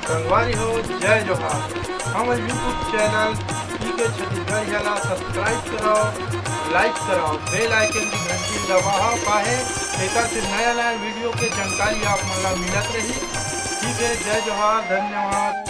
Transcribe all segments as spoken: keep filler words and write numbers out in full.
संगवारी हो, जय जोहार। हमर YouTube चैनल पीके छत्तीसगढ़िया ला subscribe करव, like करव, bell icon की घंटी दबावव, काहे एकर से नया नया वीडियो के जानकारी आप मन ला मिलत रही। ठीक है, जय जोहार, धन्यवाद।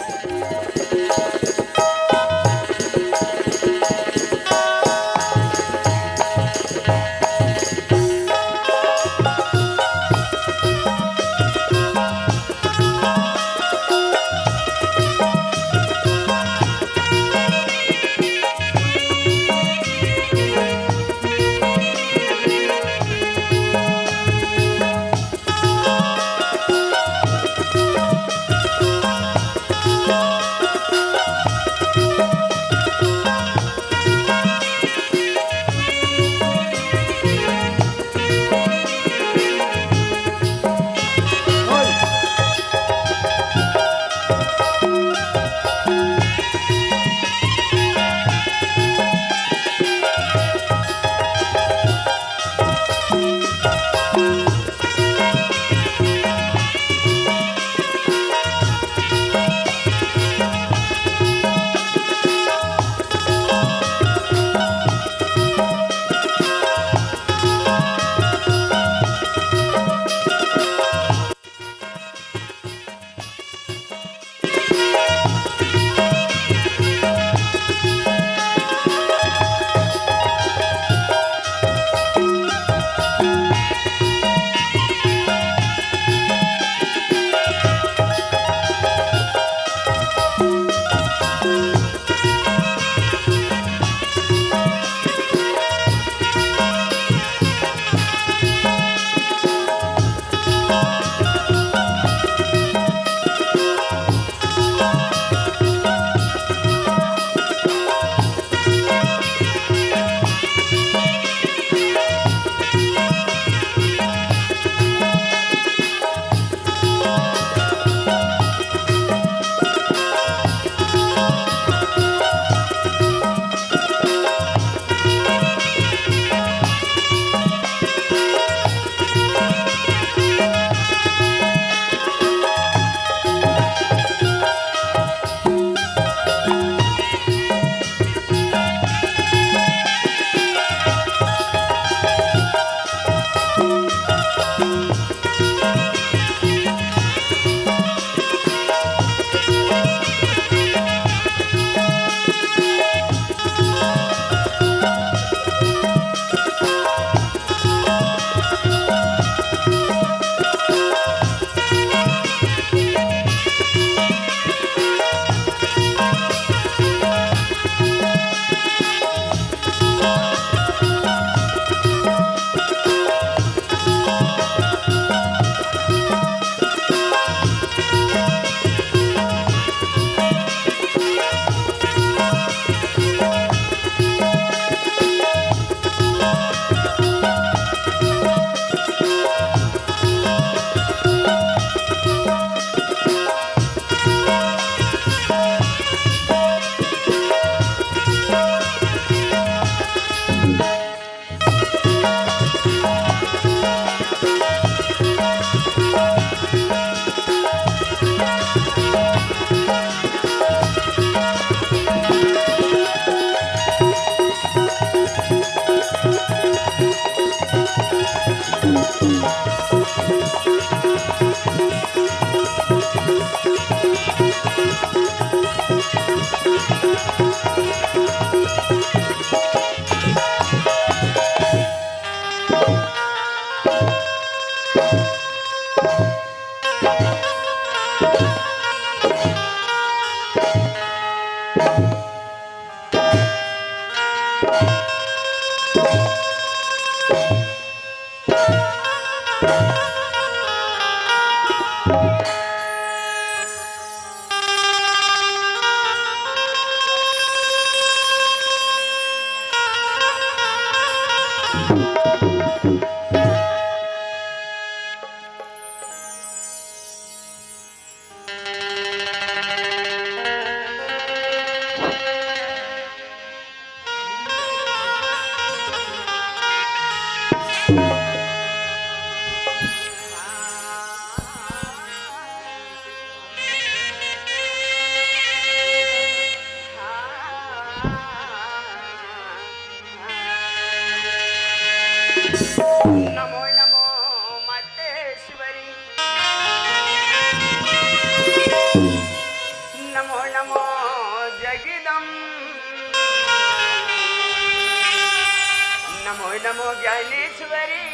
नमो ज्ञानेश्वरी,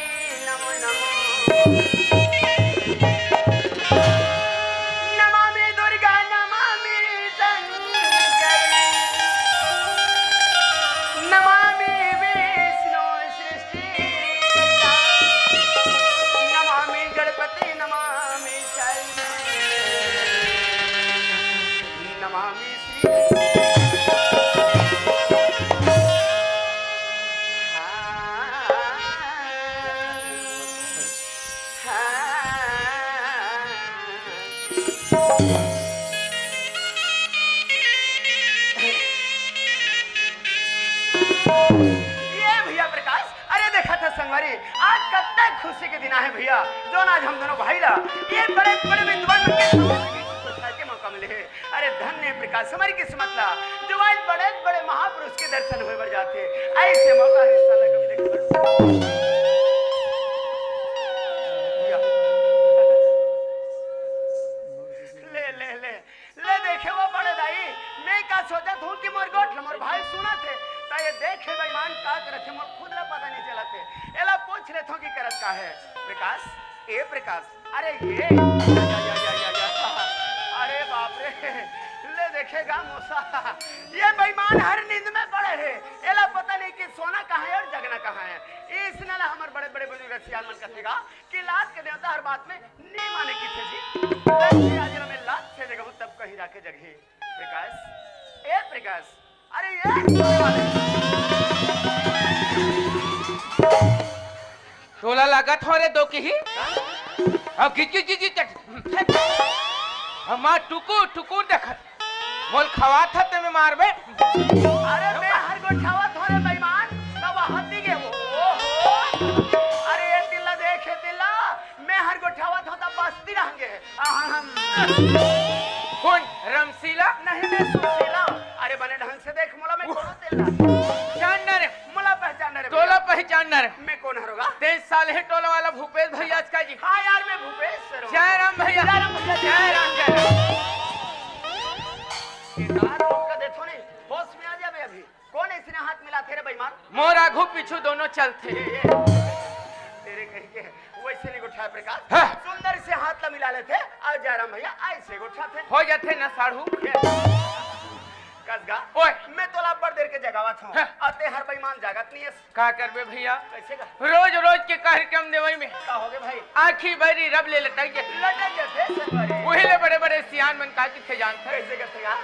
नमो नमो। नमामि दुर्गा, नमामि शंकरी। नमामि विष्णु सृष्टि। नमामि गणपति, नमामि शंकर। नमामि श्री। हाँ। हाँ। ये भैया प्रकाश, अरे देखा था संगवारी, आज कत्ते खुशी के दिन आहे भैया, जोन आज हम दोनों भाई ला ये बड़े बड़े विद्वान मन के साथ के मौका मिले हे। अरे धन्य प्रकाश, हमारी किस्मत ला, जो आज बड़े बड़े महापुरुष के दर्शन होए बर जाथे। ऐसे मौका है साला कभी देखे बर। ले, ले, ले, ले देखे वो बड़े दाई, मैं का सोचत हूँ कि मोर गोठ ल मोर भाई सुनत हे, त ये देखे बेईमान का करत हे, मोर खुद ला पता नहीं चलत हे। एला पूछ लेथों कि करत का हे। प्रकाश, ए प्रकाश, अरे ये, या, या, या, या, या, या। अरे बाप रे, ले देखे गा मोसा, ये बेईमान हर नींद में पड़े हे, एला पता नहीं कि सोना कहाँ है और जगना कहाँ है। इसने ला हमर बड़े बड़े बुजुर्ग सियान मन कथे गा कि लात के देवता हर बात में नहीं माने किथे जी। आज ला मैं लात से देखहूँ तब कहीं जाके जगही। प्रकाश, ए प्रकाश, अरे ये तोला लागत हो रे दो किही? अब गिच गिच गिच गिच। हमार टुकुर टुकुर देखत। मोल खवात ह ते में मारबे। अरे मैं हर गोठावत हो रे बेईमान, तब हाथी के वो। अरे ये तिल्ला देखे तिल्ला, मैं हर गोठावत हो तब बस्ती रहंगे। अहम। कौन? रमशीला? नहीं, मैं सुशीला। अरे बने ढंग से देख मोला, मैं कोनो तेल ना। जानना रे। मोला पहचान रे तोला भैया। पहचान ना रे। मैं कौन हरोगा? तें साले टोला वाला भूपेश भैया आज का जी। हाँ यार, मैं भूपेश सर हूँ। जय राम भैया। जय राम भैया। जय राम, जय राम। ये कहाँ रोक का देखो नहीं, होश में आ जाबे अभी। कौन ऐसने हाथ मिलाथे रे बेईमान? मोर आघू पीछू दोनों चलथे। ए, ए, तेरे कहीं के वैसे नहीं गोठाए प्रकाश। हाँ। सुंदर से हाथ ला मिला लेथे, अउ जयराम भैया ऐसे गोठाथे। हो जाथे ना साढ़ू। ये, कस गा। ओए। मैं तोला बड़ देर के जगावत हूँ। हाँ। अउ ते हर बेईमान जागत नहीं है। का करबे भैया? कैसे का? रोज रोज के कार्यक्रम देवई में का होगे भाई? आँखी बैरी रब ले लटक जाथे। लटक जाथे संगवारी। वही ले बड़े बड़े सियान मन का किथे जानथे। कैसे करथे का?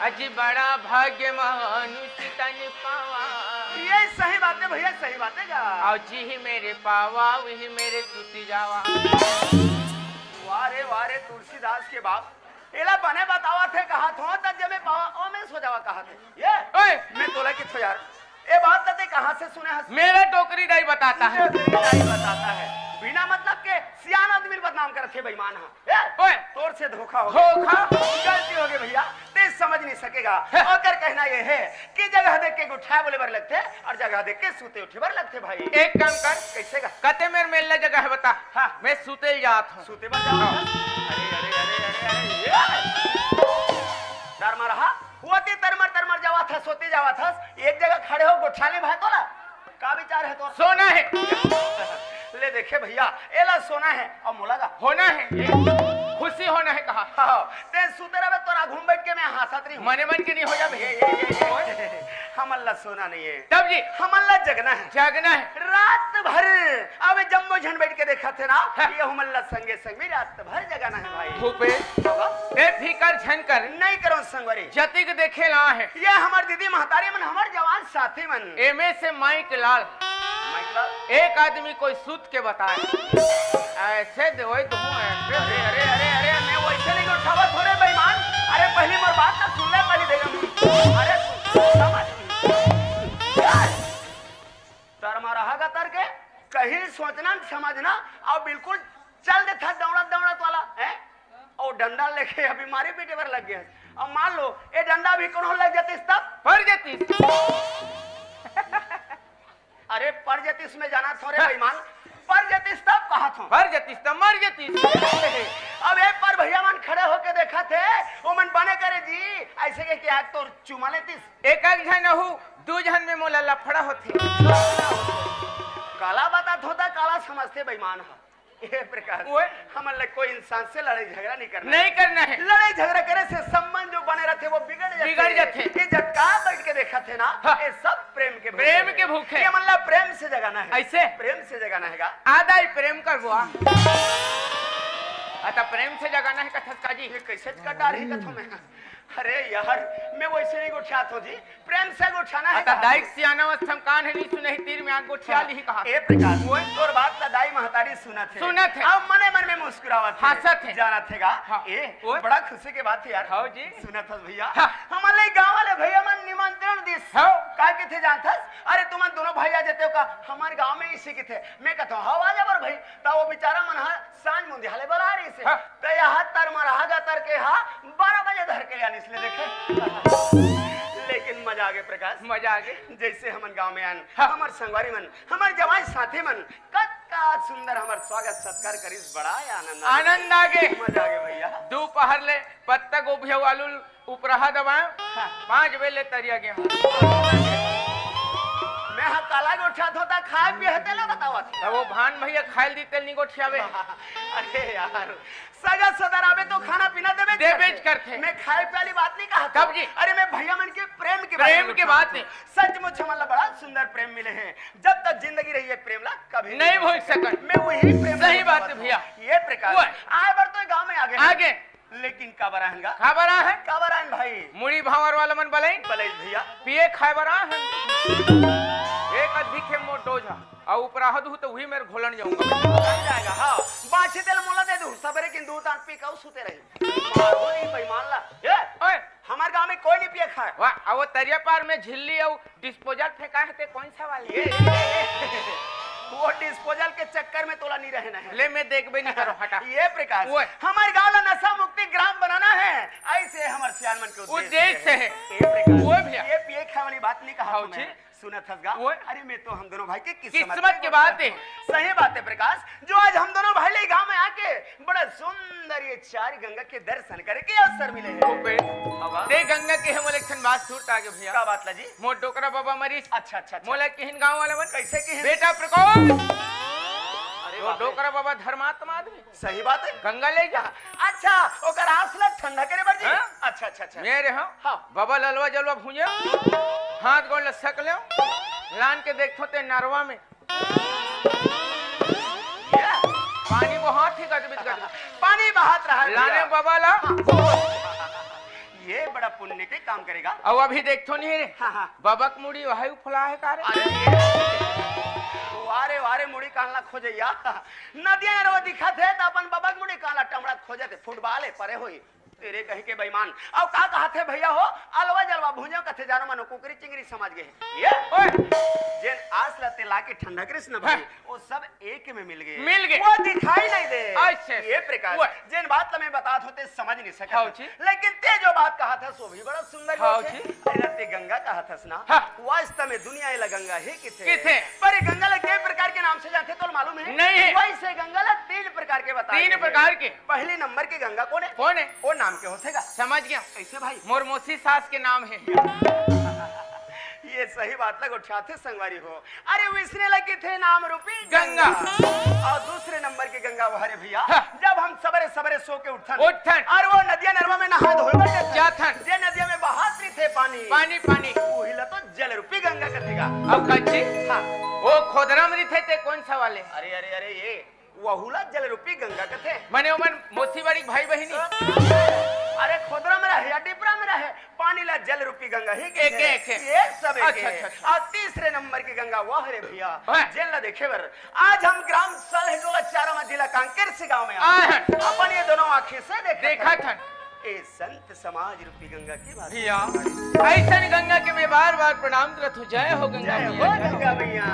अजी बड़ा भाग्य मानुष तन पावा। ये सही बात है भैया, सही बात है का? और जी ही मेरे पावा, वही मेरे सूती जावा। वाह रे, वाह रे, तुलसीदास के बाप। एला बने बतावत हे, कहात हो, त जमे पावा, ओमे सो जावा कहात हे। ये, ओए! मैं तोला किथे यार, ए बात त ते कहाँ से सुने हस? मेरा टोकरी दाई बताता है। टोकरी दाई बताता है। बिना मतलब के सियान आदमी बदनाम करत हे बेईमान हा। ए, ओए! तोर से धोखा हो गया। धोखा? गलती हो गई भैया, ते समझ नहीं सकेगा। हैं? ओकर कहना ये है कि जगह देख के गोठाए बोले बर लगथे और जगह देख के सूते उठे बर लगथे भाई। एक काम कर। कैसे का? कते मेर मेला जगह है बता। हाँ। मैं सूते जात हूँ। सूते बर जावत हस? अरे, अरे, अरे, अरे, अरे, ये! तरमरहा, होती तरमर, तरमर जावत हस, सोते जावत हस, एक जगह खड़े हो, गोठा ले भाई तोला। का विचार है तोर? सोना है। ले देखे भैया, एला सोना है, अब मोला का? होना है। ये खुशी होना है कहा? हाँ, ते सूते रहे, तोर आघू में बैठ के मैं हंसत रही हूँ। मने मन के नहीं हो जाबे। ये, ये, ये, ये। हमन ला सोना नहीं है। तब जी? हमन ला जगना है। जगना है। रात भर, अबे जम्मो झन बैठ के देखत हे ना, हाँ। ये हमन ला संगे संग भी रात भर जगाना है भाई। भूपेश, बाबा। ए फिकर झन कर। नहीं करो संगवारी। जतिक देखे ला हे। ये हमर दीदी महतारी मन, हमर जवान साथी मन। एमे से माइक लाल। माइक लाल। एक आदमी कोई सूत के बताए। ऐसे देवई तुम ऐसे। अरे, अरे, अरे, अरे, मैं वैसे नहीं उठावत हो रे बेईमान। अरे पहली मोर बात तो सुन ले, पहली देगा। अरे सुन, समझ। तरमरहा गतर के, कहीं सोचना न समझना, अउ बिल्कुल चल देथा दौड़त दौड़त वाला, हैं? अउ डंडा लेके अभी मारे पीटे बर लग गया। अब मान लो, ए डंडा भी कोनो लग जातीस तब? पर जातीस। अरे, पर जातीस में जाना थोरे हाँ। बेईमान, पर जातीस तब कहा थो। पर जातीस तब मर जातीस। अब ए पर भैया मन खड़े होके देखथे, ओ मन बने करे जी, ऐसे के क्या तो चुमा लेतीस। एक एक झन अहू, दू झन में मोला लफड़ा होथे। काला बतात होता, काला समझते बेईमान ह। ये प्रकार ओए। हमन ला कोई इंसान से लड़ाई झगड़ा नहीं करना नहीं है। करना है। लड़ाई झगड़ा करे से संबंध जो बने रहते, वो बिगड़ जाते बिगड़ हैं। जाते। ये जब का बैठ के देखा थे ना, हाँ। ये सब प्रेम के भूखे प्रेम हैं। के भूखे। ये मन ला प्रेम से जगाना है। ऐसे? प्रेम से जगाना है गा। आदा ही प्रेम कर बुआ। अतः प्रेम से जगाना है कथस का जी। ये कैसे कटार ही कथों में? अरे यार, मैं वैसे नहीं गोठियात हूँ जी, प्रेम से गोठियाना है अतः कहा। दाइक सियाना अवस्था में कान है नहीं सुने ही तीर में आग गोठिया ली ही कहा। ए प्रकाश, ओए। तोर बात ला दाई महतारी सुनत है। सुनत है। अब मने मन में मुस्कुरावत है। हंसत है। जानत है गा। हाँ। ए, ओए। बड़ा खुशी के बात है यार। हाँ जी। सुनत हस भैया। हाँ। हमन ले गांव वाले भैया मन निमंत्रण दिस। हाँ। का किथे जानत हस? अरे तुमन दोनों भाई आ जाते हो का? हमारे गांव में इसी किथे। मैं कहता हूँ, हाँ, आ जा बर भाई। ता वो बेचारा मन हा सांझ मुंदिया ले बला रही से। हाँ। तो यहाँ तर मरहा गा तर के हा बारह बजे धर के आनिस ले देखे। लेकिन मजा आगे प्रकाश। मजा आगे। जैसे हमन गांव में आन, हाँ। हमर संगवारी मन, हमर जवाई साथी मन, कतका सुंदर हमर स्वागत सत्कार करिस, बड़ा आनंद आगे। आनंद आगे। मजा आगे भैया। दोपहर ले पत्ता गोभी अउ आलू उपराहा दबाएं, हाँ। पाँच बजे ले तरिया गे हूँ। मैं हा काला गोठियात होता, खाए पिए हे तेला बतावत। तब वो भान भैया खाए दी तेल नहीं गोठियावे। अरे यार, सगा सदर आवे तो खाना पीना देबे देबे करथे। करथे। मैं खाए पिए वाली बात नहीं कहा था। तब जी। अरे मैं भैया मन के प्रेम के बारे प्रेम में के बात बात नहीं। सचमुच हमन ला बड़ा सुंदर प्रेम मिले हैं। जब तक जिंदगी रही है प्रेम ला कभी नहीं नहीं भूल सकन। मैं वही प्रेम सही ला बात है बतावत भैया। हूँ। ये प्रकार ओए। आए बर तो गांव में आगे हैं। आगे। लेकिन काबर आहन गा? काबर आहन? काबर आहन भाई? मुड़ी भांवर वाला मन बलई? बलई भैया। पिए खाए बर आहन। एक अधिक है मोर डोज हा। अउ उपराह दू तो वही मेर घोलन जाऊंगा। चल जाएगा, हाँ। बाछी तेल मोला दे दू, सबरे किन दू तान पी के अउ सुते रही। मारो नहीं बेईमान ला। ए, ओए। हमार गांव में कोई नहीं पिए खाए। वाह, अउ वो तरिया पार में झिल्ली अउ disposal फेंका है ते कौन सा वाले? ये, ये, ये, ये। वो disposal के चक्कर में तोला नहीं रहना है। ले, मैं देखबे नहीं करो, हटा। ये प्रकाश, ओए। हमारे गांव ला नशा मुक्ति ग्राम बनाना है, ऐसे हमारे सियान मन के उद्देश्य उद्देश्य है। है। ये प्रकाश, ओए भैया। ये पिए खाए वाली बात नहीं कहा हाँ, था मैं। जी। सुनत हस गा? ओए। अरे, मैं तो हम दोनों भाई के किस्मत किस्मत के के बात बात है। है। सही बात है प्रकाश, जो आज हम दोनों भाई ले गांव में आके बड़ा सुंदर ये चार गंगा के दर्शन करे के अवसर मिले है। ओबे। हवा। ते गंगा के हम इलेक्शन बात सुरत आगे भैया। का बात ला जी? मोर डोकरा बाबा मरीज। अच्छा, अच्छा, अच्छा। मोला किहिन गांव वाला मन। कैसे किहिन? बेटा प्रकाश। अरे वो बाप रे। डोकरा बाबा धर्मात्मा आदमी। सही बात है। गंगा ले जा। अच्छा, ओकर आस ला ठंडा करे बर जी। हाँ? अच्छा, अच्छा, अच्छा। मेरे हाँ। हाँ। बाबा ललवा जलवा भूंजे। हाथ गोड़ ला सक ले। लान के देखो ते नरवा में। ये। पानी बहात ही गदबिद गदबिद। पानी बहात रहा है लाने भैया। बाबा ला। हाँ। ये बड़ा पुण्य के काम करेगा। अब अभी देखथो नहीं रे। हाँ, हाँ। बबक मुड़ी वही फुला है का रे? अरे ये, वारे, वारे मुड़ी कान ला खोजैया। नदिया नरवा दिखत हे त अपन बबक मुड़ी कान ला टमड़त खोजत हे। फुटबॉल हे, परे होई। तेरे कहीं के बेईमान। अब का कहत हे भैया हो? अलवा जलवा भूंजो कथे जानो मानो कुकरी चिंगरी समझ गए। ये ओए। जेन आस ला ते लाके ठंडा करिस न भाई, हाँ। वो सब एक में मिल गए। मिल गए। वो दिखाई नहीं दे। अच्छा, ये अच्छा। प्रकार। ओए। जेन बात ला मैं बतात हों ते समझ नहीं सकत हाँ हस। जी। लेकिन ते जो बात कहत हस, वो भी बड़ा सुंदर हाँ बात है। जी। अरे ते गंगा कहत हस ना। हाँ। वास्तव में दुनिया एला गंगा ही किथे। किथे। पर ये गंगा ला कई प्रकार के नाम से जानथे, तोला मालूम है? नहीं है। वैसे गंगा ला तीन प्रकार के बता तीन दिए हैं। प्रकार के। पहली नंबर की गंगा कौन है? कौन है? वो नाम के होथे गा। समझ गया। कैसे भाई? मोर मौसी सास के नाम है। ये सही बात ला गोठियाथे संगवारी हो। अरे, विसने लगी थे नाम रूपी गंगा। गंगा। और दूसरे नंबर की गंगा वो हरे भैया, हाँ। जब हम सबरे सबरे सो के उठथन, उठथन। और वो नदिया नरवा में नहा धोए बर जाथन। जाथन। जे नदिया में बहात रहिथे पानी, पानी, पानी। वही ला तो जल रूपी गंगा कथेगा। अब कच्ची? हाँ। वो खोदरा में रहिथे ते कौन सा वाले? अरे, अरे, अरे, ये वहू ला जल रूपी गंगा कथे। मने ओमन मोसी बाड़ी भाई बहिनी। अरे खोदरा में रहे या डिपरा में रहे, पानी ला जल रूपी गंगा ही कथे। एक, एक है। ये सब एक अच्छा, है। अच्छा, अच्छा। और तीसरे नंबर की गंगा वह रे भैया, हाँ। जेन ला देखे बर आज हम ग्राम सलहटोला चारामा जिला कांकेर से गांव में आए हैं। आए हैं। अपन ये दोनों आंखें से देखा देखा था। था। ए संत समाज रूपी गंगा की बात भैया, है। ऐसन गंगा के मैं बार बार प्रणाम करत हूँ। जय हो गंगा जय मैया, हो जय हो। गंगा मैया।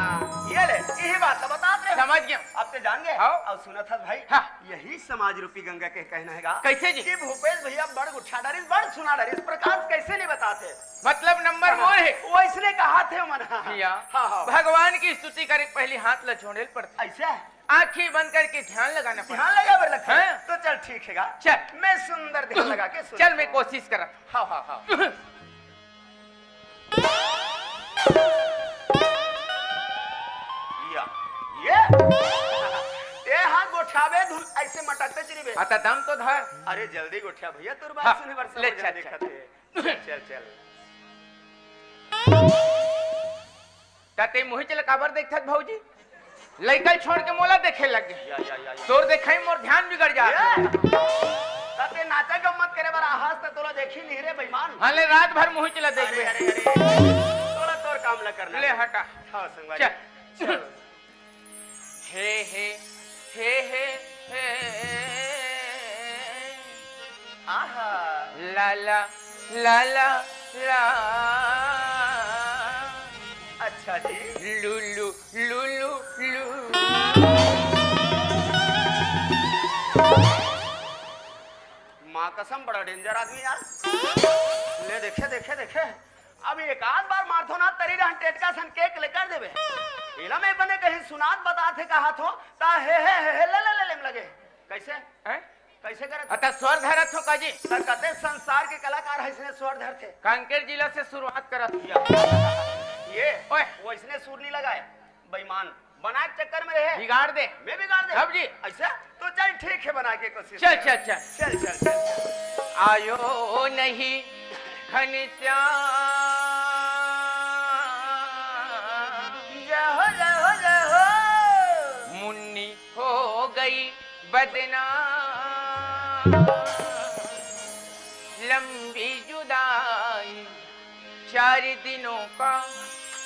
ये ले, यही बात ला बतात रहे। समझ गया। अब ते जान गए? हाँ। अब सुनत हस भाई, हाँ। यही समाज रूपी गंगा के कहना है गा कैसे जी? कि भूपेश भैया बड़ गुच्छा डारिस, बड़ सुना डारिस, प्रकाश कैसे नहीं बताते? मतलब नंबर हाँ, मोर है। वैसने कहा थे मन। हाँ, हाँ। भैया, हाँ, हाँ। भगवान की स्तुति करे पहले हाथ ला जोड़े ल पड़ता। ऐसा है? आंखें बंद करके ध्यान लगाना पड़ता। ध्यान लगा बर लगता है। हाँ। तो चल ठीक है गा। चल। मैं सुंदर ध्यान लगा के सुन चल, मैं कोशिश करत हूँ। हाँ, हाँ, हाँ। या। ए हाँ, गोठियाबे धुन, अइसे मटकते चली बे। अता दम तो धर। अरे जल्दी गोठिया भइया, तोर बात हाँ, सुने बर सब ले, झन अच्छा, अच्छा। देखत हे। चल, चल, चल। त ते मुही चले काबर देखथस भौजी? लइका ल छोड़ के मोला देखे लग गे। या, या, या, या। तोर देखाई मोर ध्यान बिगड़ जात हे। त ते नाचा गम्मत करे बर आहस त तोला देखी नहीं रे बेईमान। हाँ ले, रात भर मुही चला देख अरे, बे। अरे, अरे। तोला तोर काम ला करना ले हे। हटा। हाँ, संगवारी। चल। चल। हे, हे, हे, हे, हे। आहा। ला, ला, ला, ला, ला। अच्छा जी। लू, लू, लू, लू, लू। माँ कसम, बड़ा danger आदमी यार। ले देखे, देखे, देखे। अब एक आध बार मारथो ना, तरी रहन टेटका सन केक ले कर देबे। एला मैं बने कहीं सुनात बतात हे कहाथो, ता हे, हे, हे, हे, ले, ले, ले, ले लगे। कैसे? हैं? कैसे करत? अता स्वर धरत हो का जी? त कते संसार के कलाकार हे, इसने स्वर धरथे। कांकेर जिला से शुरुआत करत हो। या। ये, ओए। वो इसने सुर नहीं लगाए। बेईमान, बना के चक्कर में रहे। बिगाड़ दे। मैं बिगाड़ दे? अब जी। ऐसा? तो चल ठीक है, बना के कोशिश चल, कर। चल, चल। चल, चल, चल, चल। आयो नहीं घनश्याम। जय हो, जय हो, जय हो। मुन्नी हो गई बदनाम। लंबी जुदाई चार दिनों का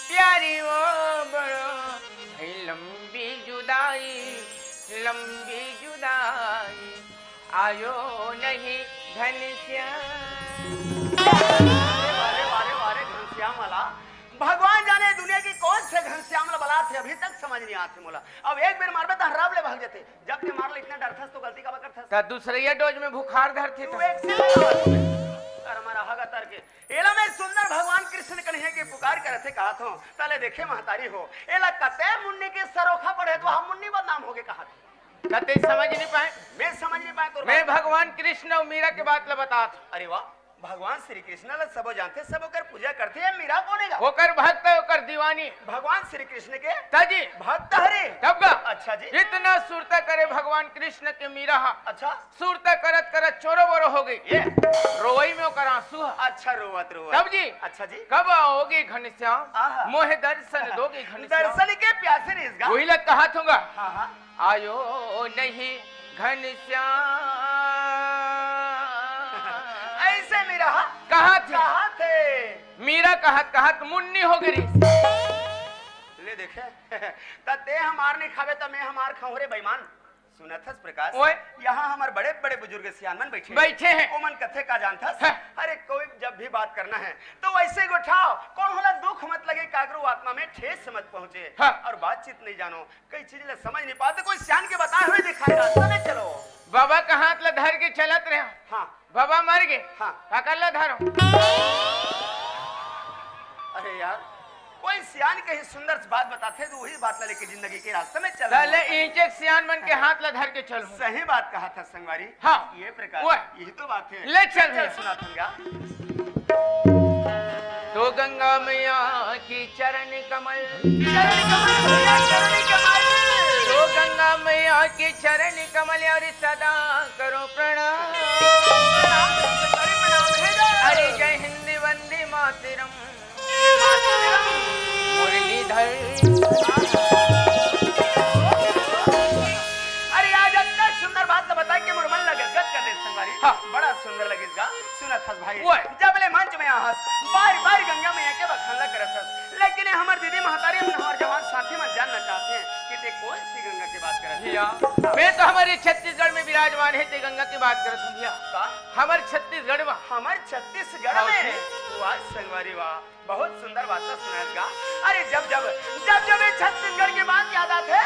प्यारी वो बड़ो भाई, लंबी जुदाई, लंबी जुदाई, आयो नहीं घनश्याम। अरे वाह रे, वाह रे, वाह रे, घनश्याम वाला। भगवान जाने दुनिया के कौन से घनश्याम ला बलाथे, अभी तक समझ नहीं आथे मोला। अब एक बेर मारबे त हर्राब ले भाग जथे। जब ते मार ले इतना डरथस तो गलती काबर करथस? त दूसरइया dose में बुखार धरथे तू त। एक से लगा। अरे मारा हगा तर के। एला मैं सुंदर भगवान कृष्ण कन्हैया के पुकार करत हे कहाथो, तले देखे महतारी हो, एला कते मुन्नी के सरोखा पड़े तो हम मुन्नी बदनाम होगे कहाथो। कते समझ नहीं पाए। मैं समझ नहीं पाए तोर मैं बात। भगवान कृष्ण अउ मीरा के बात ल बतात। अरे वाह, भगवान श्री कृष्ण ल सबो जानथे, सब ओकर पूजा करथे। ये मीरा कोन हे गा? ओकर भक्त हे, ओकर दीवानी। भगवान श्री कृष्ण के तजी। भक्त हरे। तब गा। अच्छा जी। इतना सुरता करे भगवान कृष्ण के मीरा हा। अच्छा। सुरता करत करत चोरो बोरो हो गई। ये। रोवई में ओकर आंसू ह। अच्छा, रोवत, रोवत। तब जी। अच्छा जी। कब आओगे घनश्याम? आहा। मोहे दर्शन दोगे घनश्याम? दर्शन के प्यासे रहिस गा। वही लग कहा थूंगा। हाँ, हाँ। आयो नहीं घनश्याम। ऐसे मीरा हा? कहा थे? कहा थे? मीरा कहत कहत मुन्नी हो गई। ले देखे, त ते हमार नहीं खावे त मैं हमार खाऊं रे बेईमान। सुनत हस प्रकाश? ओए। यहाँ हमर बड़े-बड़े बुजुर्ग सियान मन बैठे हैं। बैठे हैं। ओमन कथे का जानथस? हाँ। अरे कोई जब भी बात करना है तो वैसे ही गोठाओ, कोनो ला दुख मत लगे, काकरो आत्मा में ठेस मत पहुँचे। हाँ। और बातचीत नहीं जानो, कई चीज ला समझ नहीं पाते, कोई सियान के बताए हुए दिखाए रास्ता में चलो। बाबा का हाथ ला धर के चलत रहे। हाँ। बाबा मर गए। हाँ। काकर ला धरो। अरे यार, कोई सियान कहीं सुंदर सी बात बताथे तो वही बात ला लेके जिंदगी के रास्ते में चल। तले ईंचे सियान मन के हाँ। हाथ ला धर के चलूं। सही बात कहा था संगवारी। हाँ। ये प्रकार। ओए। यही तो बात है। ले चल चल भैया। सुना था। तो गंगा मैया की चरण कमल। चरण कमल भैया, चरण कमल। तो गंगा मैया की चरण कमल और सदा करो प्रणाम। प्रणाम, प्रणाम, प्रणाम। अरे जय हिंद वंदे मातरम। मुरलीधर। अरे आज इतना सुंदर बात तो बता के मोर मन ला गदगद कर दे संगवारी। हाँ। बड़ा सुंदर लगिस गा। सुनत हस भाई, ओए। जब ले मंच में आहस, बार बार गंगा मैया के बखान ला करत हस, लेकिन ये हमर दीदी महतारी मन, हमर जवान साथी मन जानना चाहते हैं कि ते कौन सी गंगा की बात करत हस? भैया, मैं तो हमारे छत्तीसगढ़ में विराजमान है, ते गंगा की बात करत हूँ भैया। का? हमर छत्तीसगढ़ में। हमर छत्तीसगढ़ हाँ, में? जी। वाह संगवारी वाह। बहुत सुंदर बात तो सुनाएगा। अरे जब जब, जब जब ये छत्तीसगढ़ की बात याद आथे,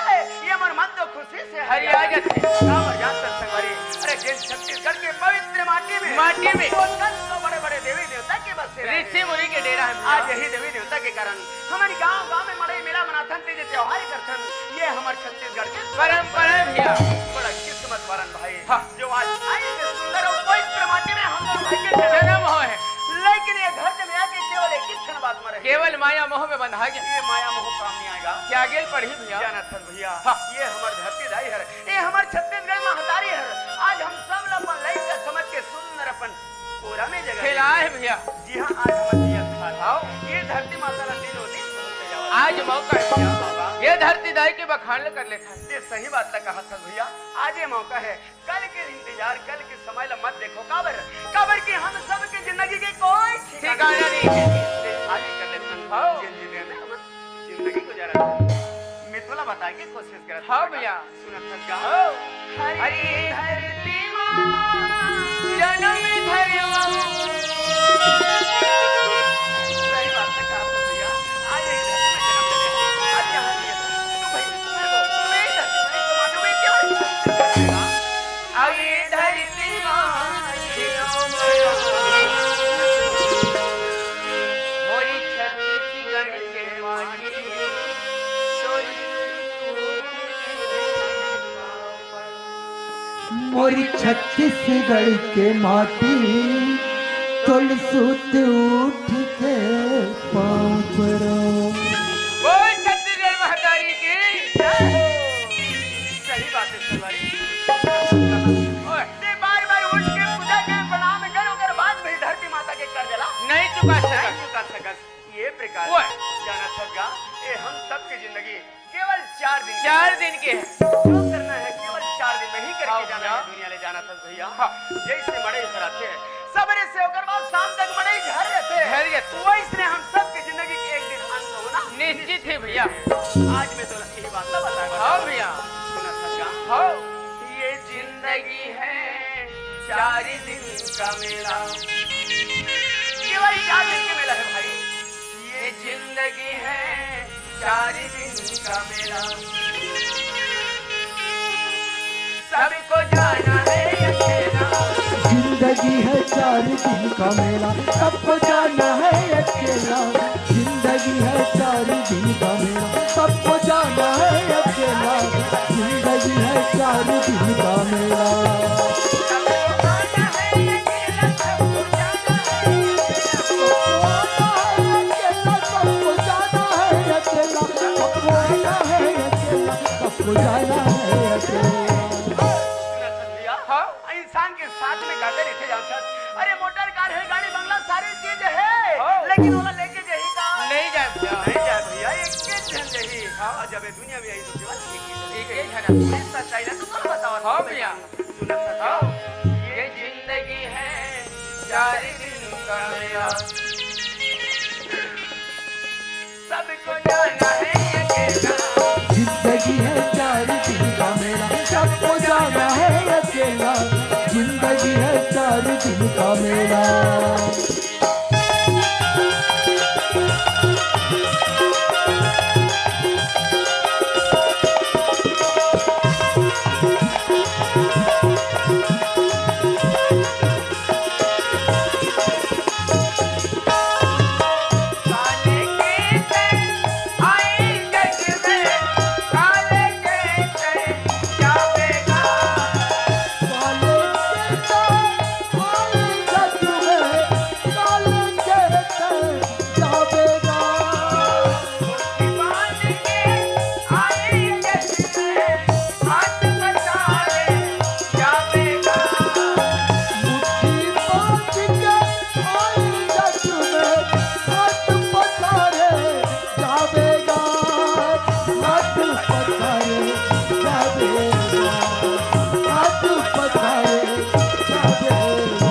ये मोर मन तो खुशी से हरिया जाथे। का मजा आथे संगवारी। अरे जिन छत्तीसगढ़ के पवित्र माटी में, माटी में। वो कल तो बड़े बड़े देवी देवता के बसे रहे। ऋषि मुनि के डेरा है भैया। आज यही देवी देवता के कारण हमर गांव गांव में मड़ई मेला मनाथन, तीज त्योहार करथन। ये हमर छत्तीसगढ़ के परंपरा है भैया। बड़ा किस्मत वारन भाई। हाँ। जो आज आई के सुंदर और पवित्र माटी में हम लोग भाई के जन्म जन्म होए है। लेकिन ये धरती में आके केवल एक ही क्षण केवल माया मोह में बंधा गया। ये माया मोह काम नहीं आएगा। क्या गेल पड़ही भैया? जानत हस भैया, हाँ। ये हमर धरती दाई हर, ये हमर छत्तीसगढ़ महतारी हर। आज हम सब ला अपन लइका समझ के सुंदर अपन कोरा में जगह दे। खिलाए भैया। जी हाँ, आज हमर जियत खात। हाँ। ये धरती माता ला दिनों दिन भूलते जावत। आज मौका है भैया। हाँ बाबा। ये धरती दाई के बखान ल कर लेथन। ये सही बात ला कहत हस भैया, आज ये मौका है। कल के इंतजार, कल के समय ला मत देखो। काबर? काबर कि हम सब के जिंदगी के कोई ठिकाना ठिकाना नहीं। नहीं है। आज ही कर लेथन। हाँ। जिन जिंदगी में हम जिंदगी गुजारा। मैं तोला बताए के कोशिश करत हाँ हूँ। भैया। सुनत हस का? हाँ। हरी धरती माँ, जन्म धर्म। सही बात है, कहा तो भैया। आज ये धरती में जन्म ले। आज यहाँ ये तू भाई, मैं तो, मैं इधर, मैं तो मालूम है क्या? अरे धरती माँ, ये मोरी छत्तीसगढ़ के माटी, तोरी मोरी छत्तीसगढ़ के माटी, तोल सुत उठ के पाँव परो। बोल छत्तीसगढ़ महतारी की जय हो। सही बात है, सवारी। ओए। ते बार-बार उठ के पूजा के प्रणाम कर, ओकर बाद भी धरती माता के कर्ज ला नहीं चुका सकस। नहीं चुका सकस। ये प्रकार ओए। जानत हस का, ये हम सबके जिंदगी केवल चार दिन के चार है। दिन के है। जो करना है, केवल चार दिन में ही करके हाँ, जाना भैया। है दुनिया ले, जानत हस भैया। हाँ। जैसे मड़ई घर आथे, सबेरे से ओकर बाद शाम तक मड़ई घर रहथे। घर रहथे। वैसने हम सबके जिंदगी के एक दिन अंत होना निश्चित है भैया। आज मैं तो यही बात ना बताए हाँ भैया। सुनत हस का? हाँ। ये जिंदगी है चार दिन का मेला। केवल चार दिन के मेला है भाई। ये जिंदगी है चार दिन का मेला, सबको जाना है अकेला। जिंदगी है चार दिन का मेला, सबको जाना है अकेला। जिंदगी है चार दिन का मेला, सबको जाना है अकेला। जिंदगी है चार दिन का मेला। सबको जाना है अकेला, सबको जाना है अकेला। हाँ? इंसान के साथ में काकर इथे जावत हस? अरे मोटर कार है, गाड़ी बंगला सारी चीज है, हाँ। लेकिन ओला लेके जाही का? नहीं जाए भैया। नहीं जाए भैया, एक के झन जाही। हाँ। और जब ये दुनिया में आई तो केवल एक ही झन एक ही झन। ये सच्चाई ना तो कौन बतावा हाँ तुमसे? भैया। सुनत हस हाँ। ये जिंदगी है चार दिन का मेला। सबको जाना है अकेला। जिंदगी है चार दिन का मेला, सबको जाना है अकेला। जिंदगी है चार दिन का मेला।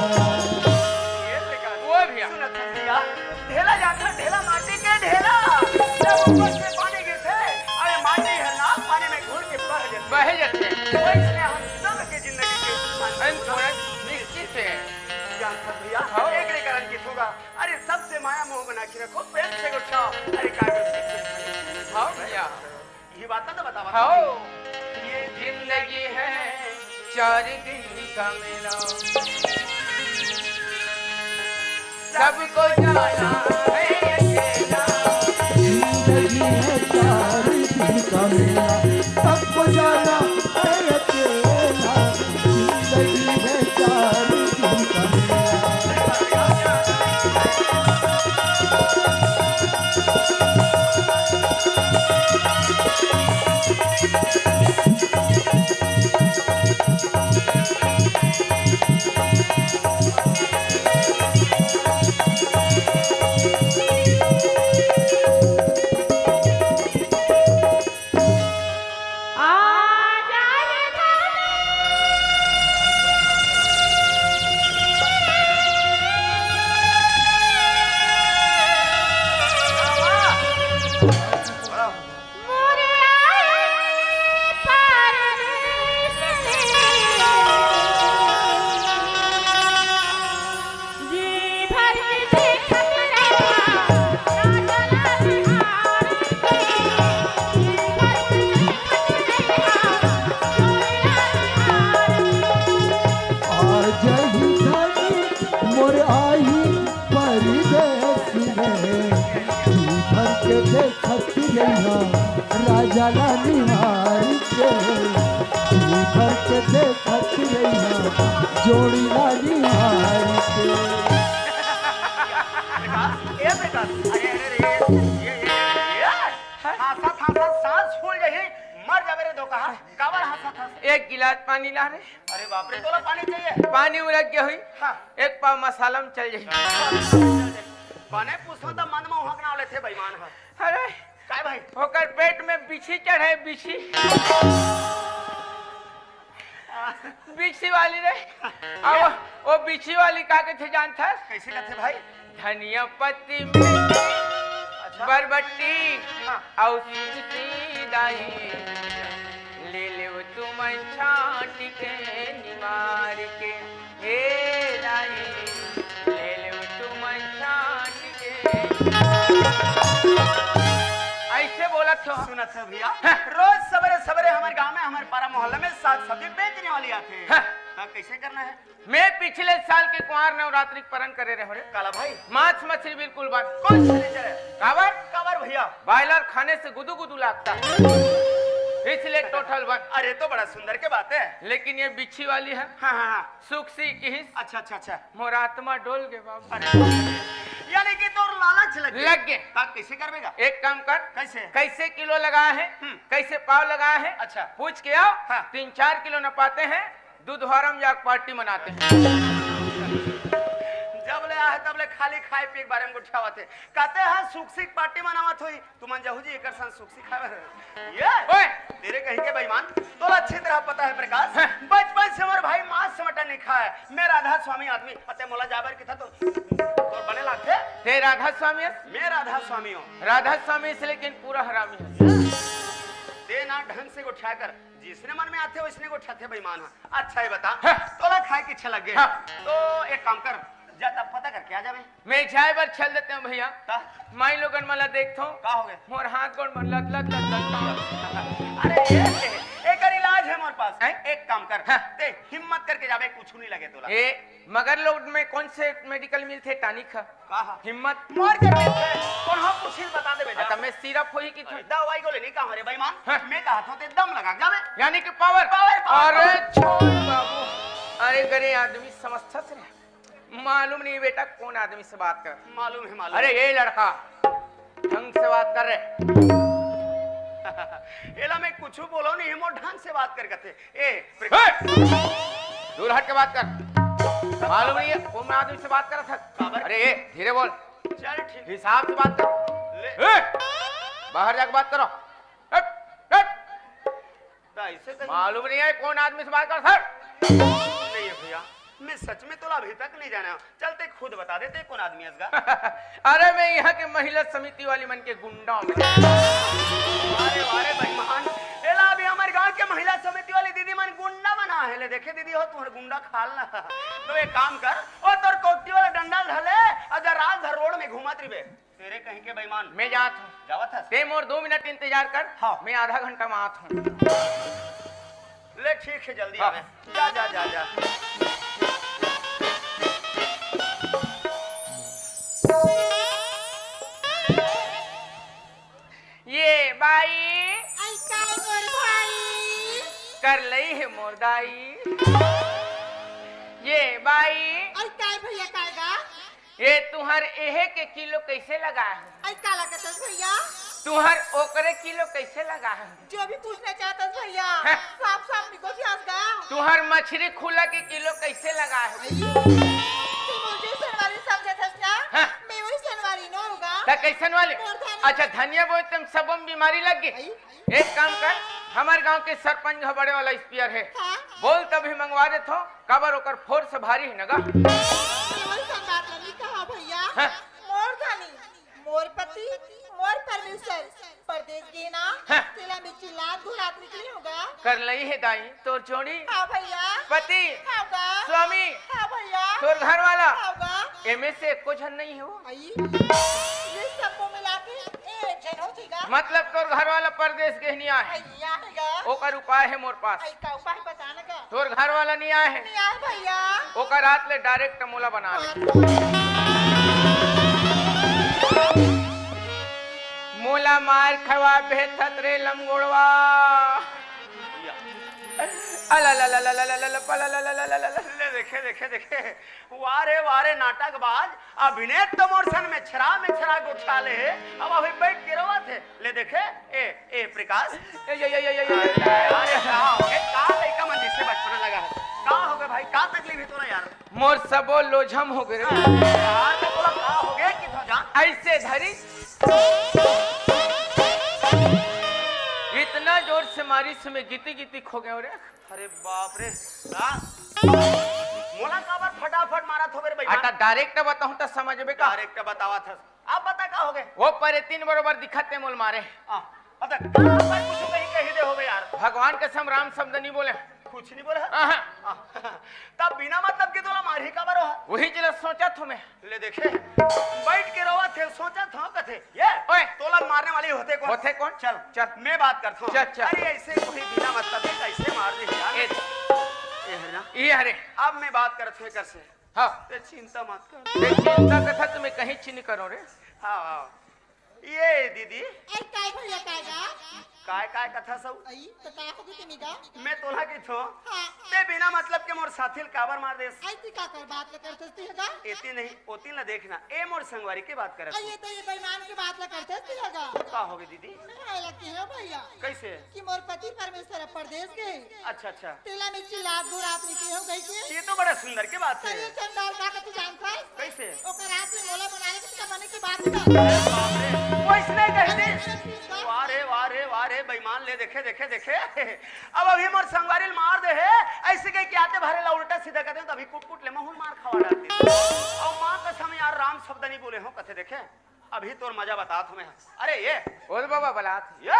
ये बेकार। वो भैया। सुनत हस भैया, ढेला जाथे, ढेला माटी के ढेला। जब ऊपर से पानी गिरथे, अरे माटी हर ना पानी में घुल के बह जाथे। बह जाथे। वैसने हम सब के जिंदगी के अंत अंत होना निश्चित है। जानत हस भैया, हाँ। एकरे कारण के होगा। अरे सबसे माया मोह बना के रखो, प्रेम से गोठियाओ। अरे काहे से हाँ भैया। ये बात ना तो बतावा। हाँ। ये जिंदगी है चार दिन का मेला। सबको जाना है अकेला। जिंदगी है चार दिन का मेला, सबको जाना है अकेला। जिंदगी है चार दिन का मेला। मोर आही परदेस में, जी भर के देखत रहिहा राजा ला निहार के, जी भर के देखत रहिहा जोड़ी ला निहार के। प्रकाश, ए प्रकाश, अरे, अरे, अरे, ये, ये, ये, ये, ये, हाँसत, हाँसत सांस फूल जाही, मर जाबे रे धोखा। काबर हाँसत हस? एक गिलास पानी ला रे। अरे बाप रे, तोला पानी चाहिए? पानी उलग गया हुई। हाँ। एक पाव मसाला में चल जाही। बने पूछो त मन में उहक नाव लेथे बेईमान ह। अरे, काय भाई? ओकर पेट में बिछी चढ़े, बिछी। बिछी वाली रे। अब वो बिछी वाली का कथे जानथस? कैसे कथे भाई? धनिया पत्ती में अच्छा। बरबट्टी हाँ। अउ तुलसी दाई, ले लेव तुमन छांट के निमार के, हे दाई, ले लेव तुमन छांट के। ऐसे बोलत हो। सुनत हो भैया, हाँ। रोज सबेरे सबेरे हमर गांव में, हमर पारा मोहल्ला में साग सब्जी बेचने वाली आथे। हाँ। त कैसे करना है? मैं पिछले साल के कुंवार नवरात्रि के परन करे रहे रे। काला भाई? मांस मछली बिल्कुल बंद। कौन शनिचर है? काबर? काबर भैया? बॉयलर खाने से गुदू गुदू लागता है, इसलिए टोटल बंद। अरे, तो बड़ा सुंदर के बात है। लेकिन ये बिच्छी वाली है, हाँ, हाँ, हाँ। सुक्सी किहिस, अच्छा, अच्छा, अच्छा। मोर आत्मा डोल गे बाबू। अरे, यानी कि तोर लालच लग गे। लग गे। तब कैसे करबेगा? एक काम कर, कैसे? कैसे किलो लगा है, हम्म। कैसे पाव लगा है, अच्छा। पूछ के आओ, हाँ। तीन चार किलो न पाते हैं, दूध हरम जाके पार्टी मनाते हैं। जब ले आहे तब ले खाली खाए पिए के बारे में गोठियावत हे। कहते हैं सुख से पार्टी मनावत होई, तुमन जहू जी एकर संग सुख से खाए। ये ओए! तेरे कहीं के बेईमान, तोला अच्छी तरह पता है प्रकाश, हैं? बचपन से हमर भाई मांस मटन नहीं खाए। मैं राधा स्वामी आदमी, अते मोला जाबर की था तो तोर बने लागथे। ते राधा स्वामी हस? मैं राधा स्वामी हूँ। राधा स्वामी से लेकिन पूरा हरामी है। ते ना ढंग से गोठिया कर, जिसने मन में आथे वैसने गोठियाथे बेईमान है। अच्छा, ये बता, हाँ। तोला खाए की इच्छा लग गई। हाँ। तो एक काम कर, जा तब पता करके आ जाबे। मैं जाए बर चल देते हूँ भैया। का? माई लोगन मला देखथो। का हो गए? मोर हाथ गोड़ मन लत लत लत लत। अरे, ये, एकर इलाज है मोर पास। हैं? एक काम कर, हाँ। ते हिम्मत करके जाबे, कुछ नहीं लगे तोला। ए, मगर लोग में कौन से मेडिकल मिलथे टानिक ह? का ह? हिम्मत। मोर के मिलथे, कौन हम कुछ बता देबे जा। त मैं सिरप होही कि अरे, दवाई गोली नहीं कहा रे बेईमान। हाँ। मैं कहा थो ते दम लगा जाबे। यानी कि पावर। पावर, पावर, अरे पावर। छोड़ बाबू, अरे गरे आदमी समझथस रे। मालूम नहीं बेटा कौन आदमी से बात कर। मालूम है, मालूम अरे है। ये लड़का ढंग से बात कर रे। एला मैं कुछ बोलो नहीं, मोर ढंग से बात कर कथे। ए, प्रकाश। ए! दूर हट के बात कर। मालूम नहीं है कौन आदमी से बात कर रहा था। काबर? अरे ए, धीरे बोल। चल ठीक। हिसाब से बात कर। ले। ए! बाहर जाके बात करो। हट, हट। त ऐसे कहीं मालूम नहीं है कौन आदमी से बात कर, सर? नहीं है भैया, मैं सच में तोला अभी तक नहीं जाना। चल ते खुद बता देते कौन आदमी है इसका। अरे मैं यहाँ के महिला समिति वाली मन के गुंडा हूँ। अरे वाह रे बेईमान, एला अभी हमारे गांव के महिला समिति वाली दीदी मन गुंडा बना है। ले देखे दीदी हो तुम्हारे गुंडा खाल ना। तो एक काम कर, ओ तोर कोकटी वाला डंडा धर ले, अगर रात भर रोड में घूमत रहिबे। तेरे कहीं के बेईमान। मैं जात हूँ। जावत हस? ते मोर दो मिनट इंतजार कर। हाँ। मैं आधा घंटा में आत हूँ। ले ठीक है, जल्दी हाँ। आवे। जा, जा, जा, जा। ये बाई। आई काय मोर भाई? कर लई है मोर दाई। ये बाई। आई काय भैया काय गा? ये तुहर एहे के किलो कैसे लगा है? आई काला कथस भैया? तुहर ओकरे किलो कैसे लगा है? जो भी पूछना चाहतस भैया, हैं? साफ साफ निको सियास गा। तुहर मछरी खुला के किलो कैसे लगा है? आई, तू मुझे सनवारी समझत हस ना? हैं? मैं वही सनवारी न होगा। त कैसन वाली? मोर धनी। अच्छा धनिया बोए तुम सब में बीमारी लग गई। आई। एक काम कर, हमारे गांव के सरपंच ह बड़े वाला स्पीयर है, हाँ। बोल तभी मंगवा देथो, काबर ओकर फोर्स भारी है नगा। केवल संगात लगी कहा भैया, हाँ। मोर धनी, मोर पति, मोर परमेश्वर, परदेश गे ना, हाँ। तेला में चिल्लात घुरात निकली होगा। कर लई है दाई, तोर जोड़ी। हाँ भैया। पति। हाँ गा। स्वामी। हाँ भैया। तोर घर वाला। हाँ गा। एमे से एको झन नहीं हो। आई, ये सबको मिला के एक ए, नोची गा। मतलब तोर घर वाला परदेस गे हे, नइ आय हे? अइया हे गा। ओकर उपाय हे मोर पास। अइ, का उपाय बता ना गा। तोर घर वाला नइ आय हे? नइ आय हे भइया। ओकर रात ले direct मोला बना ले। हाँ, तो मोला मार खवा बेथत रे लमगोड़वा। अला ला ला ला ला ला ला ला ला ला ला ला ला ला ला। ले देखे, देखे, देखे। वाह रे, वाह रे, नाटकबाज। अभिनेत तो मोर सन में छरा में छरा गोठिया ले हे, अब अभी बइठ के रोवत हे। ले देखे, ए, ए, प्रकाश। ए, ए, ए, ए, ए, ए, ए। अरे, का होगे? का लइका मन जइसे बचपना लगा हे? का होगे भाई? का तकलीफ हे तोला यार? मोर सबो लोझम होगे रे। यार, तो तोला का होगे कि थो जान? अइसे धरी, इतना जोर से मारिस में गिती गिती खो गेंव रे। अरे बाप रे, का? मोला काबर फटाफट मारत होबे रे बइमान? अता direct बताहूं त समझबे का? Direct बतावत हस। अब बता का होगे? वो परेतिन बरोबर दिखत हे मोला मारे। आ, बता, का पर कुछु कहीं कहि दे होबे यार? भगवान कसम राम शब्द नइ बोले। कुछु नइ बोले? आहा। आ, तब बिना मतलब के तोला मारही काबर हो? वही चीज ला सोचत हों मैं। ले देखे, बइठ के रोवत हे, सोचत हों, कथे, ये ओए। तोला मारने वाली होथे कोन? होथे कोन? चल, चल। मैं बात करत हों। चल, चल। अरे अइसे कोई बिना मतलब के कइसे मार दे यार? ए। ए हरे ना? ए हरे। अब मैं बात करत हों एकर से। हाँ। ते चिंता मत कर। ते चिंता कथा तो मैं कहीं चिन्ह करों रे। हाँ, हाँ। ये दीदी। अइ, काय भइया, काय गा? काय, काय कथा सब? अइ, त का होगे तेमे गा? मैं तोला कहिथों, हाँ। ते बिना मतलब के मोर साथी ल काबर मार देस? अइ, ती का कर बात ल करथस ती ह गा? एती नहीं, ओती ल देखना। ए मोर संगवारी के बात करत अइ, हों। ये त ये बइमान के बात ल करथस ती ह गा? का होगे दीदी? मैं लगती हूँ भइया। कइसे? कि मोर पति परमेश्वर अब परदेस गे हे। अच्छा, अच्छा। तेला में चिल्लात गुर्रात नइ कहेंव कहिके। ये तो बड़ा सुंदर के बात हे। त ये चंडाल का कथे जानथस? कइसे? ओकर रात में मोला बना ले, किसका बने की बात कर। अरे बाप रे, वइसने कहिथे। अरे, अरे, please, वाह रे, वाह रे, वाह रे, बइमान ले, देखे, देखे, देखे। अब अभी मोर संगवारी ल मार दे हे, अइसे कहिके आते भरे ला उल्टा सीधा कर दे, त अभी कुट कुट ले महूं ल मार खवा डारते। अउ माँ कसम यार, राम शब्द नइ बोले हों, कथे देखे। अभी तोर मजा बतात हों मैं। अरे ये। ओ बाबा बलात। ये।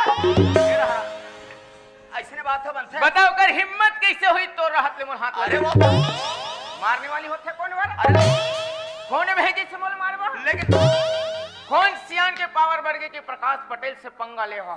ये रहा। अइसने बात ह बनथे। बता ओकर हिम्मत कइसे होइस तोर रहत ले मोर हाथ अरे लगे? वो तो मारने वाली होथे कोन वाला? अरे कोन भेजिस मोला मारबा? लेकिन कोन सियान के power बढ़ गे कि प्रकाश पटेल से पंगा ले हो?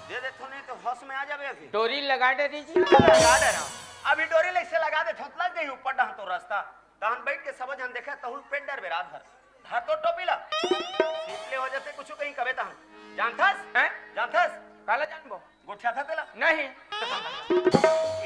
दे देथों नहीं तो होश में आ जाबे अभी। डोरी लगा दे दीजिए। लगा दे रहा हूँ। अभी डोरी ल अइसे लगा देथों, लग गे ऊपर डहन तोर रस्ता। तहन बइठ के सबो झन देखे, तहूं ल पेट डरबे रात भर। धर तोर टोपी ला। सीप ले हो जइसे कुछु कहीं कबे तहन। जानथस? हैं? जानथस? काला जानबो? गोठियाथस तेला? नहीं।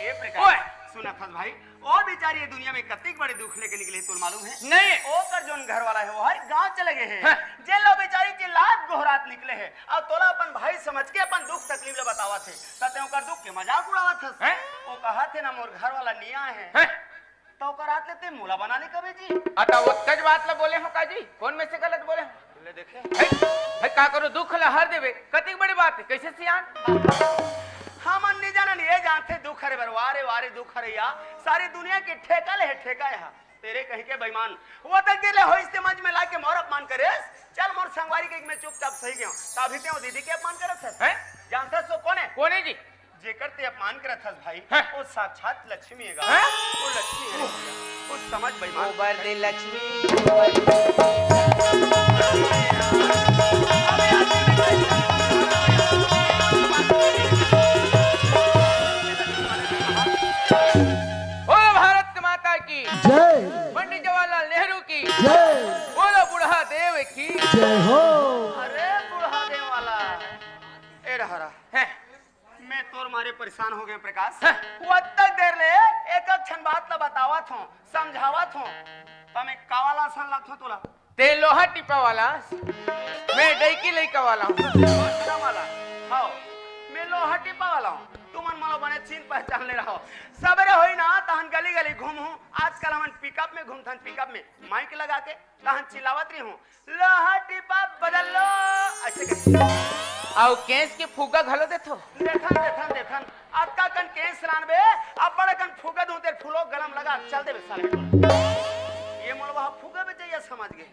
ए प्रकाश, ओए। सुनथस भाई, ओ बिचारी ये दुनिया में कतिक बड़े दुख लेके निकले हे, तोला मालूम हे? नहीं। ओकर जोन घर वाला हे, वो हर गांव चले गे हे। हैं? जेन ल ओ बिचारी चिल्लात गोहरात निकले हे, अउ तोला अपन भाई समझ के अपन दुख तकलीफ ल बतावत हे, त तें ओकर दुख के मजाक उड़ावत हस। हैं? ओ कहत हे ना, मोर घर वाला नइ आय हे। हैं? त ओकर हाथ ले तें मोला बना ले कबे जी। अ, त ओतकच बात ल बोले हों का जी? कोन में से गलत बोले हों? ले देखे। हे, हे, का करों, दुख ल हर देबे, कतिक बड़ी बात हे, कइसे सियान? हमन नइ जानन, ये जानथे दुख हरे बर, वाह रे, वाह रे, दुख हरे या, सारी दुनिया के ठेका ले हे, ठेका या। तेरे कहीं के बइमान, वो तक दिल होइस ते मंच में लाके मोर अपमान करेस। चल मोर संगवारी के, मैं चुपचाप सही गेंव। त अभी तें ओ दीदी के अपमान करत हस। हैं? जानथस ओ कोन हे? कोन हे जी? जेकर तें अपमान करत हस भाई, हैं? वो साक्षात लक्ष्मी हे गा। हैं? वो लक्ष्मी हे। कुछ समझ बइमान। गोबर दे लक्ष्मी, गोबर दे। बोलो भारत माता की। जय। पंडित जवाहरलाल नेहरू की। जय। बोलो बूढ़ा देव की। जय हो। अरे बूढ़ा देव वाला, ए डहरा। हैं। मैं तोर मारे परेशान हो गेंव प्रकाश। हैं। वो अतक देर ले एक एक झन बात ला बतावत हों, समझावत हों, त मैं कावाला सन लगथों तोला। तें लोहा टिपा वाला, मैं डइकी लइका वाला हूँ। बसरा वाला, हव, मैं लोहा टिपा वाला हूँ। तुमन मोला बने चीन पहचान ले रहो। सबेरे होई ना, तहन गली गली घूमहूँ। आजकल हमन pickup में घूमथन, pickup में mic लगा के, तहन चिल्लावत रही हूँ, "लोहा टिपा बदल लो", अइसे कहिके। अउ केस के फुग्गा घलो देथो? देथन, देथन, देथन। अतका कन केस लानबे, अब्बड़ अकन फुग्गा दूँ, तेर फुलो गलम लगा, चल देबे साले। ये मोला वहाँ फुग्गा बेचइया समझ गे।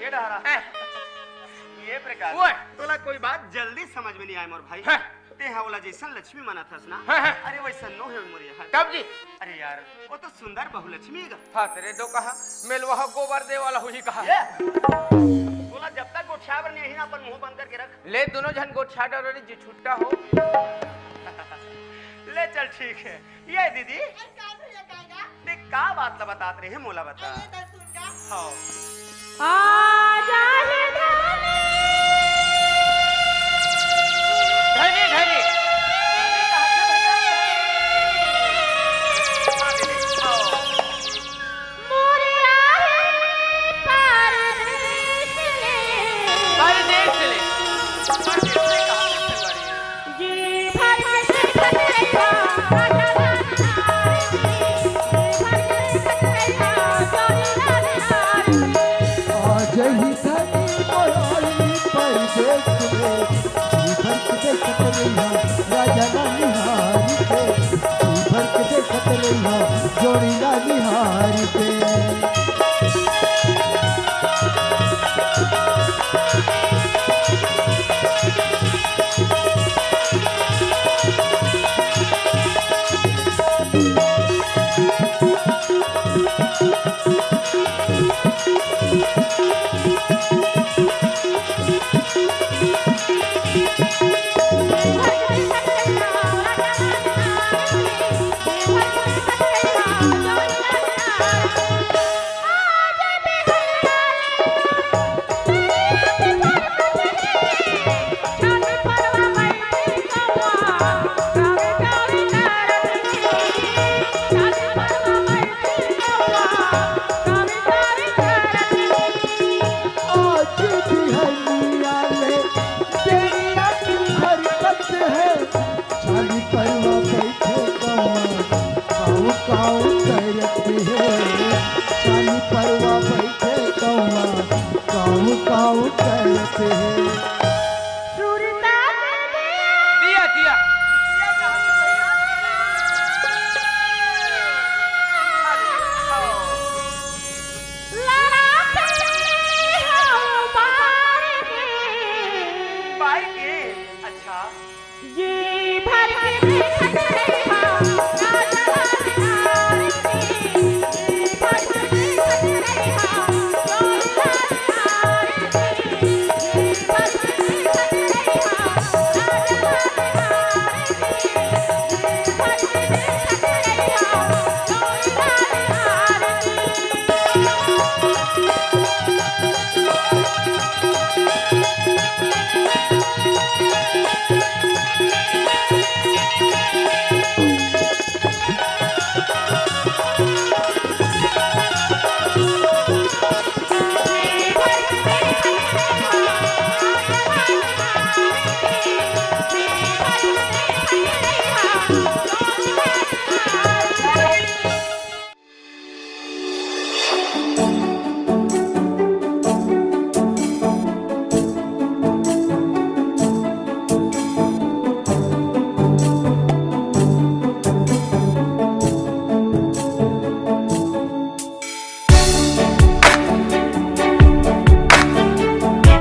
ये डहरा। हैं। ये प्रकाश। ओए। तोला कोई बात जल्दी समझ में नइ आय मोर भाई। हैं। तेहा ओला जइसन लक्ष्मी मानत हस ना, हाँ, हाँ। अरे वइसन नो हे मोर यहाँ। तब जी? अरे यार, वो तो सुंदर बहुलक्ष्मी हे गा। हाँ, तेरे दो कहा, मेलवा ह गोबर दे वाला होही कहा। ये? तोला जब तक गोठिया बर नहीं आही ना, अपन मुंह बंद करके रख। ले, दोनों झन गोठिया डरो रे, जी छुट्टा हो। ले चल, ठीक है। ये दीदी। अरे का भैया, का गा? ते का बात ला बतात रहे, मोला बता। अरे दस्तूर का? हाँ। आ जा हे धनी। धनी, धनी। मोरे आहे परदेस ले। परदेस ले। परदेस ले कहाँ से चलवा रही है? जी भर के देखत रहिया, राजा रानी हार के। जी भर के देखत रहिया, जोड़ी रानी हार के। आ जही धनी बोलाई परदेस ले। जी भर के देखत रहिया, राजा रानी हार के। जी भर के देखत रहिया, जोड़ी रानी हार के।